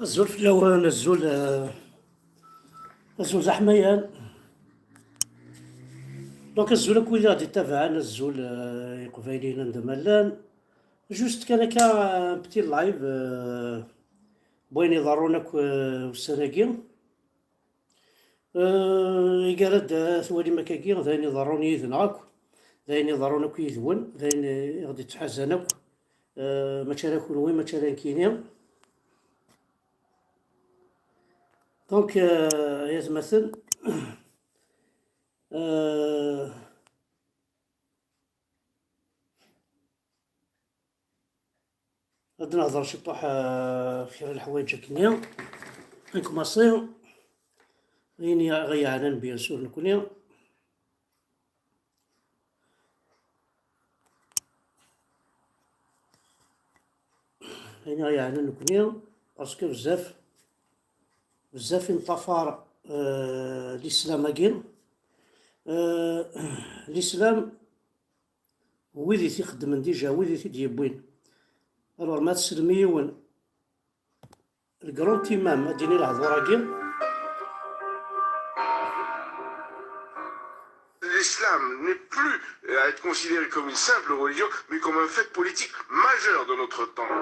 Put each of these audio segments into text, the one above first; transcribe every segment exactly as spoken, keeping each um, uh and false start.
Azul fell-awen, azul, eh, azul d aḥmayan. Donc, azul akk wid i ɣ-d-ittabaɛen, azul, eh, iqbayliyen anda ma llan. Juste kan akka, eh, un petit live, eh, n wayen iḍerrun akk, eh, ussan-agi. Eh, igar-d, eh, twalim akkagi, d ayen iḍerrun yid-neɣ akk, d ayen iḍerrun akk yid-wen, d ayen i ɣ-d-ittḥazan akk. Eh, mačči ala kunwi, mačči ala nekkini. Donc, eh, ay atmaten, eh, ad nehḍer ciṭuḥ, eh, ɣef kra n leḥwayeǧ akkenni. Nekmaṣi, ayen i ɣ-yeɛnan, bien sûr, nekni. Ayen i ɣ-yeɛnan nekni, parce que bezzaf, bezzaf i neṭṭafar, euh, l'islam-agi. Euh, l'islam, wid i t-ixeddmen déjà, wid i t-id-yewwin. Alors, ma teslem i yiwen, le grand imam, ad d-yini lehdur-agi. L'islam n'est plus à être considéré comme une simple religion, mais comme un fait politique majeur de notre temps.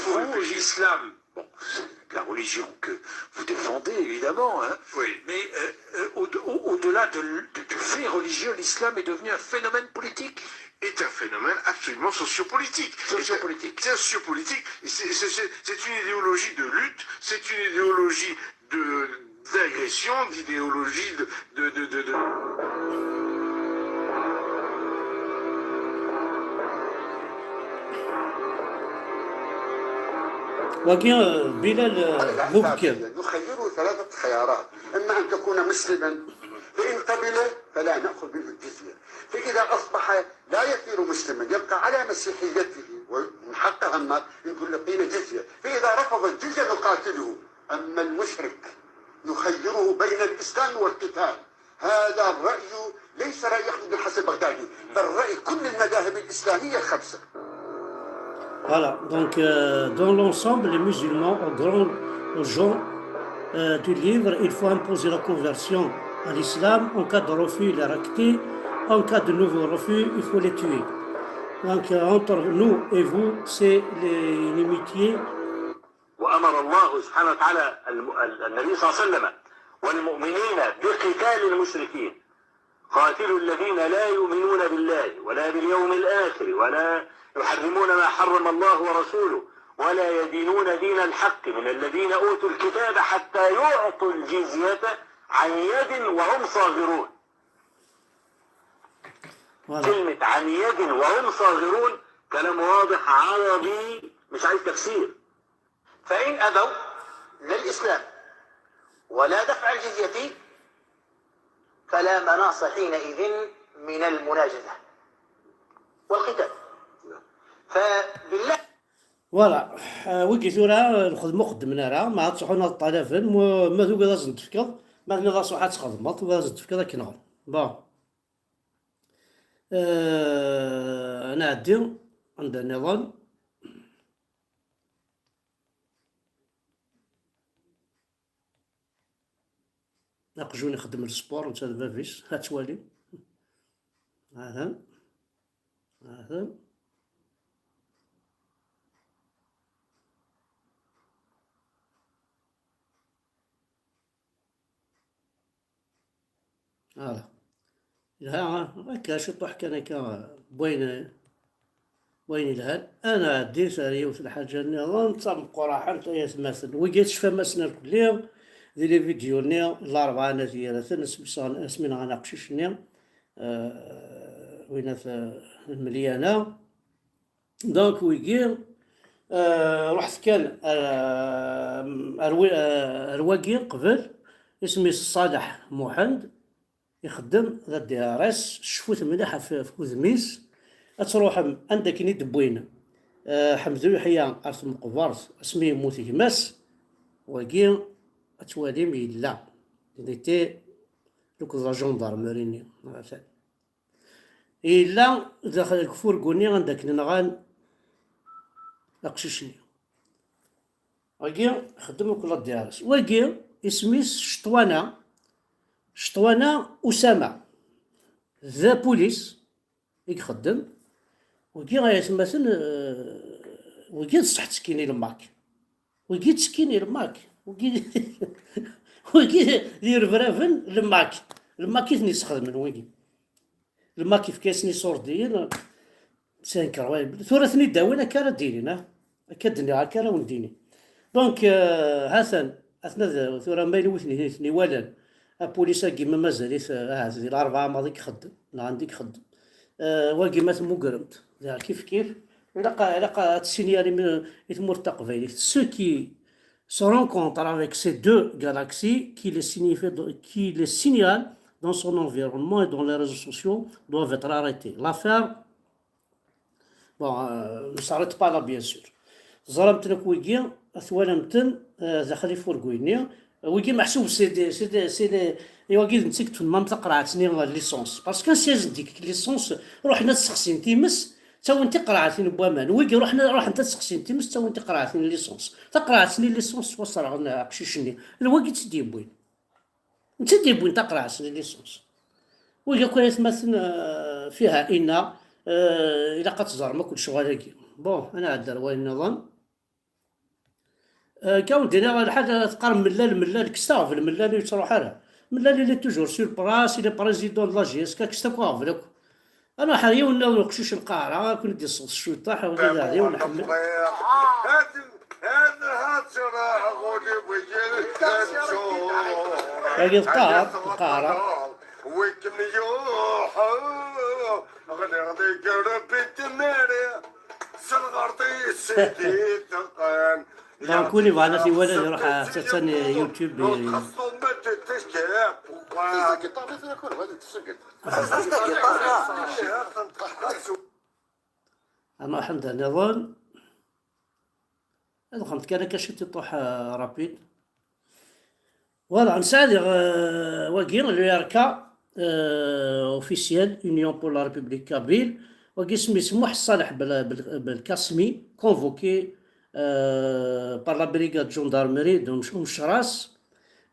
Pour vous, l'islam, bon, c'est la religion que vous défendez, évidemment, hein. Oui. Mais, euh, euh, au, au, au-delà de, de, du fait religieux, l'islam est devenu un phénomène politique. Est un phénomène absolument sociopolitique. Sociopolitique. C'est sociopolitique. Et c'est, c'est, c'est, c'est une idéologie de lutte, c'est une idéologie de, d'agression, d'idéologie de, de, de, de, de... Wagi, euh, Bilal, euh, Mubkir. نخيره ثلاثة خيارات. إما أن تكون مسلما، فإن قبل فلا نأخذ منه الجزية، فإذا أصبح لا يصير مسلما، يبقى على مسيحيته ومن حقه أما يقول له: "قيل جزية". فإذا رفض الجزية نقاتله. أما المشرك نخيره بين الإسلام والقتال. هذا الرأي ليس رأي أحمد بن حسن البغدادي، بل رأي كل المذاهب الإسلامية الخمسة. Voilà, donc, euh, dans l'ensemble, les musulmans, au grand, au genre, euh, du livre, il faut imposer la conversion à l'islam. En cas de refus, les racter. En cas de nouveau refus, il faut les tuer. Donc, euh, entre nous et vous, c'est les inimitiés. وأمر الله سبحانه وتعالى الم-، ال-، النبي صلى الله عليه وسلم والمؤمنين بقتال المشركين. قاتلوا الذين لا يؤمنون بالله ولا باليوم الآخر ولا يحرمون ما حرم الله ورسوله ولا يدينون دين الحق من الذين أوتوا الكتاب حتى يعطوا الجزية عن يد وهم صاغرون. Voilà. كلمة عن يد وهم صاغرون كلام واضح عربي، مش عايز تفسير. فإن أبوا لا الإسلام ولا دفع الجزية فلا مناص حينئذ من المناجزة والقتال. فبالله. Voilà. Euh, wigi tura, euh, lxedma ur xeddmen ara, ma ad ttruḥun ad ṭṭalaben, mu-, ma tugiḍ ad sen-tefkeḍ, ma tenniḍ-as ruḥ ad txedmeḍ, tugiḍ ad sen-tefkeḍ akken ɣer. Bon. Euh, ad nɛeddi anda nniḍen. Aqjun ixeddem lesport, netta d bab-is, ad twalim. Ahem. Ahem. Voilà. Yelha, ha? Akka, ciṭuḥ kan akka, n wayen, n wayen yelhan. Ad nɛeddi ar yiwet n lḥaǧa nniḍen, d tameqqrant, ay atmaten. Wigi tecfam-asen irkelli, di les vidéos-nni, larebɛa n At Yiraten, asmi sɣen-, asmi nɣan aqcic-nni, euh, win at, euh, Lmelyana. Donc, wigi, euh, ruḥet kan, euh, ar wi-, euh, ar wagi qbel, isem-is Ṣaleḥ Muḥend, ixeddem d D R S, cfut mliḥ ɣef, ɣef wudem-is, ad truḥem anda akken i d-wwin, euh, Ḥemdu Yeḥya ar tmeqbert, asmi yemmut gma-s, wagi ad twalim yella. Il était, donc, d la gendarmerie-nni, atan. Yella daxel deg ufurgu-nni anda akken nɣan aqcic-nni. Wagi ixeddem akk la D R S. Wagi isem-is Cṭwana, Cṭwana Usama. D apulis i ixeddem. Wagi ay atmaten, eh, wagi d ṣṣeḥ ttekkin i lmak. Wigi ttekkin i lmak. Wigi, wigi d irebraben lmak. Lmak i ten-yesxedmen wigi. Lmak yefka-yasen iṣurdiyen. C'est incroyable. Tura ten-id-awin akka ara d-inin, ah. Akka d-nniɣ, akka ara wen-d-inin. Donc, euh, hatan, atna d, tura ma yella wi ten-, ten-iwalan, apulis-agi ma mazal-it, euh, ahat di Larebɛa maḍi i ixeddem, neɣ anda i ixeddem. Euh, wagi ma temmugremt, diɣ kif kif, ilaq, ilaq ad tessinyalim i tmurt taqbaylit. Ceux qui se rencontrent avec ces deux galaxies, qui les signifient, qui les signalent dans son environnement et dans les réseaux sociaux doivent être arrêtés. L'affaire Bon, euh, ne s'arrête pas là, bien sûr. Teẓramt-ten akk wigi, twalam-ten, euh, daxel ifurgu-nni. Wigi meḥsub c'est des, c'est des, c'est des, i wagi d netta i yeṭṭfen même taqerɛet-nni n licence. Parce que si asen-d-yefk licence, ruḥen ad sexsin times, ttawin tiqerɛetin n waman. Wigi ruḥen, ruḥent ad sexsin times, ttawin tiqerɛetin n licence. Taqerɛet-nni n licence ttwaṣerɣen aqcic-nni. D wagi i tt-id-yewwin. Netta i d-yewwin taqerɛet n licence. Wigi akk ay atmaten, euh, fiha inna, euh, ilaq ad teẓrem akk lecɣal-agi. Bon, ad nɛeddi ar wayen nniḍen. Euh, kawen dina lḥal teqqarem mellal, mellal, kkset aɣbel, mellal ur yettruḥ ara. Mellal il est toujours sur place, il est président de la J S K, kkset akk aɣbel akk. Ad nruḥ ar yiwen nniḍen uqcic n Lqahra, ad ken-id-iṣṣeḍ cwiṭaḥ, wagi d aɛdaw nḥemmel. Wagi d Lqahra, Lqahra. Donc, win yebɣan ad t-iwali, ad iruḥ ɣer ttatan YouTube. Ama ḥend nniḍen. Ad xemt kan akka ciṭ iṭuḥ, euh, rapide. Voilà, nesɛa diɣ, euh, wagi, l'U R K, euh, officiel, Union pour la République Kabyle. Wagi isem-is Muḥ Ṣaleḥ Bel-, Bel-, Belkasmi, convoqué, euh, par la brigade gendarmerie de Mch-, Umecras.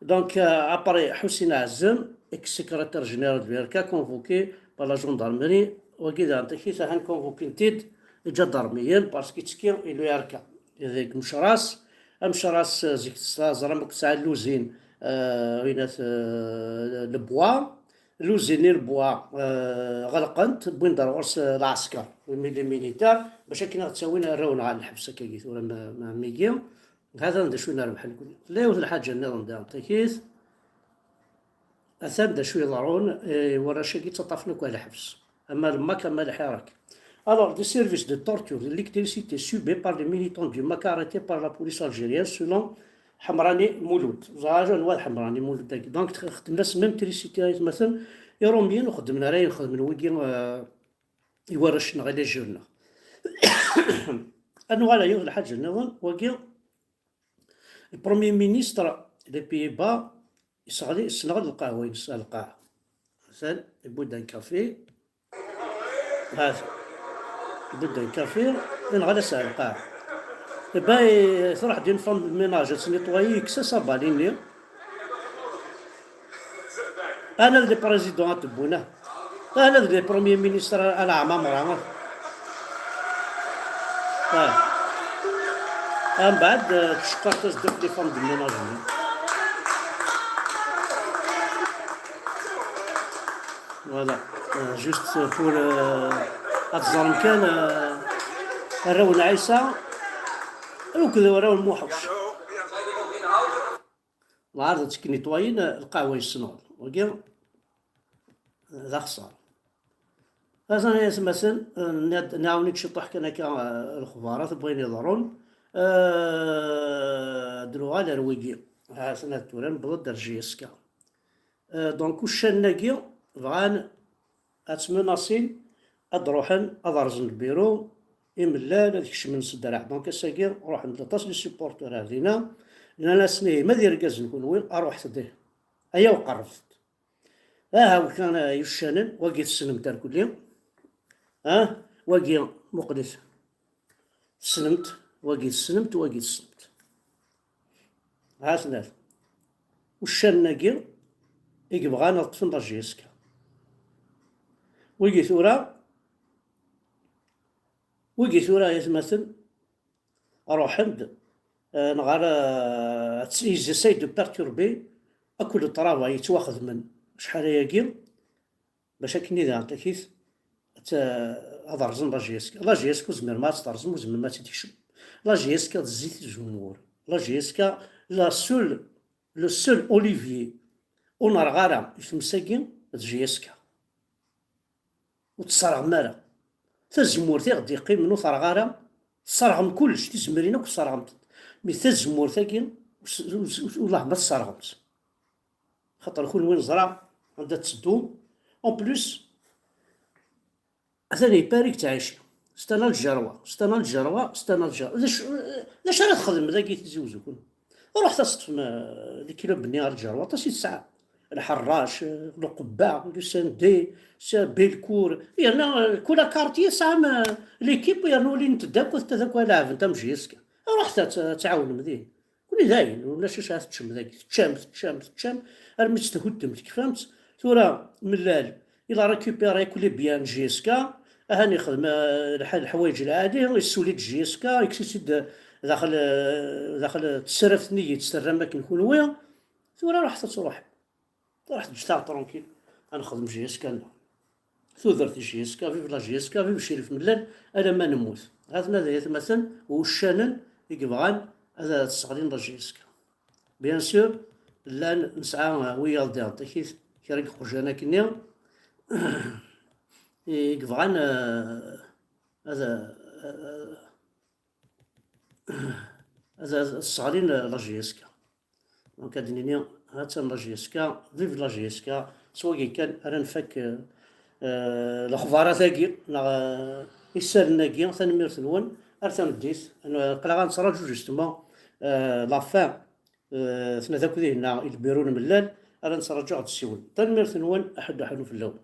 Donc, euh, après Ḥusin Ɛezzem, ex-secrétaire général de l'U R K, convoqué par la gendarmerie, wagi daɣen takit ahan convoqué-t-id iǧadarmiyen parce que yettekki i l'U R K. Deg Mecras, Amecras, euh, zik tesɛa, ẓram akk tesɛa lluzin, euh, winat, euh, lebwa, lluzin n lebwa, euh, ɣelqent, wwin-d ar ɣur-s, euh, lɛesker, les militaires, bac akken ad ttawin arraw-nneɣ ɣer lḥebs akkagi tura ma, ma migi. Hatan d acu i nerbeḥ nekkni. Tella yiwet lḥaǧa nniḍen daɣen takit. Atan d acu yeḍrun, eh, warrac-agi ttaṭṭafen akk ar lḥebs. Ama le MAK, ama le Hirak. Alors, des services de torture de l'électricité subis par les militants du MAK arrêtés par la police algérienne, selon Ḥemrani Mulud. Ẓer anwa d Ḥemrani Mulud-agi. Donc, tx-, xedmen-as même tricité ay atmaten, Iṛumyen ur xeddmen ara ayen xedmen wigi, eh, i warrac-nneɣ, i les jeunes-nneɣ. Ad nuɣal ar yiwet lḥaǧa nniḍen, wagi, le Premier ministre des Pays-Bas yesseɣli, yessenɣel lqahwa-ines ar lqaɛa. Atan, yewwi-d un café. Hata. Yewwi-d un café, yenɣel-as ar lqaɛa. Eh ben, truḥ-d une femme de ménage ad tt-nettoyer, yekkes-as abali-nni. Ana d le président ad t-wwin, ah. Ana d le premier ministre a leɛmamra, ah. Ah. Mbeɛd, euh, tceqqert-as-d akk les femmes de ménage-nni. Voilà. Euh, juste pour, euh, ad teẓrem kan, euh, arraw n Ɛisa, akked arraw n Muḥuc. Lɛerḍ ad tt-nettoyer, lqahwa yessenɣel. Wagi, d axeṣṣar. Atan ay atmaten, nɛawen-ik ciṭuḥ kan akka, eh, lexbarat n wayen iḍerrun. Eh, ad nuɣal ar wigi. Ha-ten-a tura, newweḍ-d ar J S K. Eh, donc, uccanen-agi bɣan ad ttmunasin, ad d-ruḥen, ad rẓen lbiru, imellal, ad kecmen s ddreɛ. Donc, ass-agi, ruḥen-d aṭas n supporters ar dinna, nnan-asen, ihi, ma d irgazen kunwi, aruḥet-d, ih. Ayaw, qerrbet-d. Aha, wi kan, ay uccanen, wagi tessnem-t irkelli. Ah, wagi, muqlet. Tessnem-t, wagi tessnem-t, wagi tessnem-t. Ha-ten-at. Uccanen-agi i yebɣan ad ṭṭfen la J S K. Wigi tura, wigi tura, ay atmaten, ruḥen-d, eh, neɣ ara, eh, ils essayent de perturber akk le travail yettwaxedmen acḥal ayagi, bac akken daɣen takit ad t-, ad rẓen la J S K. La J S K ur zmiren ara ad tt-terẓem, ur zmiren ara ad tt-id-kecmen. La J S K d zzit izumur. La J S K, la seule, le seul Olivier ur nerɣ ara i tmes-agi d J S K. Ur tt-sserɣem ara. Tazemmurt i ɣ-d-yeqqimen ur terɣ ara, tesserɣem kullec, tizemrin akk tesserɣem-tent. Mi tazemmurt-agi, ur s-, ur s-, ur s-, wellah ma tesserɣem-tt. Xaṭer kunwi neẓra anda tetteddum. En plus, atan yepari yettɛici. C'est un Algérois, c'est un Algérois, c'est un Algérois. D acu, d acu ara txedmem dagi Tizi Uzzu kunwi? Ruḥet ad teṭṭfem, eh, les clubs-nni Algérois, aṭas i tesɛa. Lḥerrac, eh, Lqebba, l'U S N D, s-, Belcourt. Yerna, eh, kul quartier tesɛam, eh, l'équipe, yerna ulint-d akk, ad t-, ad akk lɛebent am J S K. Ruḥet ad t-, ad tɛawnem dihin. Kunwi dayen, ulac acu ara teččem dagi. Teččam, teččam, teččam, armi tt-thuddem, tekfam-tt. Tura, Mellal, il a récupéré akk les biens n J S K, ahan yexdem, eh, lḥ-, leḥwayeǧ lɛali, yessuli-d J S K, yekkes-itt-id daxel, eh, daxel tesraft-nni i tt-terram akken kunwi. Tura ruḥet ad truḥem. Ruḥet ǧǧet-aɣ tranquille, ad nexdem J S K-nneɣ. Tudert i J S K, vive la J S K, vive Crif Mellal, alamma nemmut. Ha-ten-ad ay atmaten, uccanen i yebɣan ad sseɣlin la J S K. Bien sûr, llan, nesɛa, euh, wiyaḍ diɣen takit, kra n yeqjan akkenni, i yebɣan, euh, ad, euh, ad, ad sseɣlin la J S K. Donc, ad d-nini, ha-tt-an la J S K, vive la J S K, s wagi kan ara nfak, euh, euh, lexbarat-agi, neɣ, euh, isalan-agi, tanemmirt-nwen, ar tameddit, aql-aɣ ad nettraǧu justement, euh, la fin, euh, tnada akk dihin, i lbiru n Mellal, ara nettraǧu ad d-ssiwen. Tanemmirt-nwen, aḥuddu aḥunnu fell-awen.